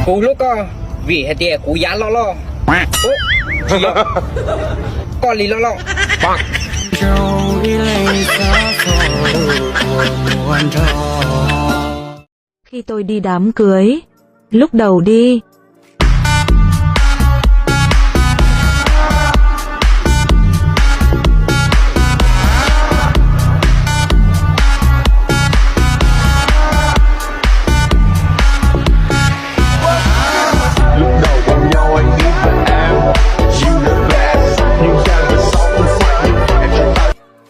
Kuv hlub koj vim hais tias kuv yav loj loj. Tsis yog, koj li loj loj. Khi tôi đi đám cưới, lúc đầu đi.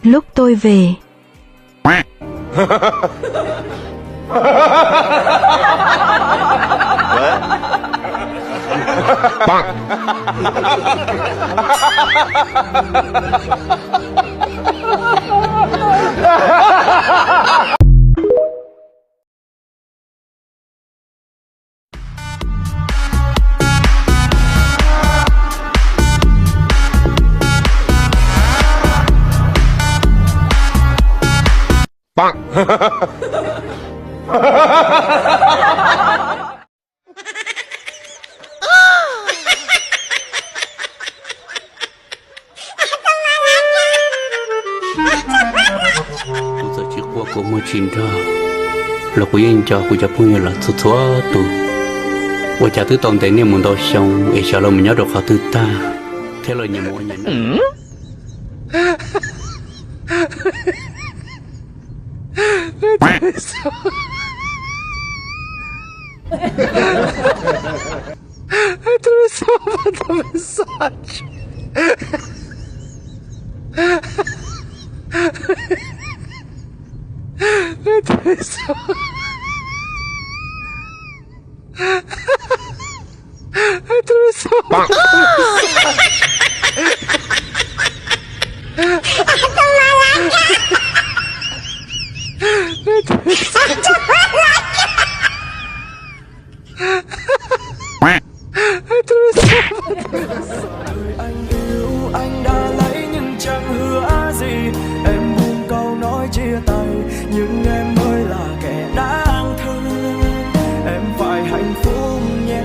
Lúc tôi về. Kuv txawm tsis quaj kuv muaj tsis nrog, los kuv yeej nco kuv cov phooj ywg los txhua txhua tus. Ua cas twb tau ntes nej mus ntau xyoo es xyov lawv mus nyob rau qhov twg tag, thiab lawv nyias mus ua nyias neej. Anh yêu, anh đã lấy nhưng chẳng hứa gì. Em buông câu nói chia tay, nhưng em mới là kẻ đáng thương. Em phải hạnh phúc nhé.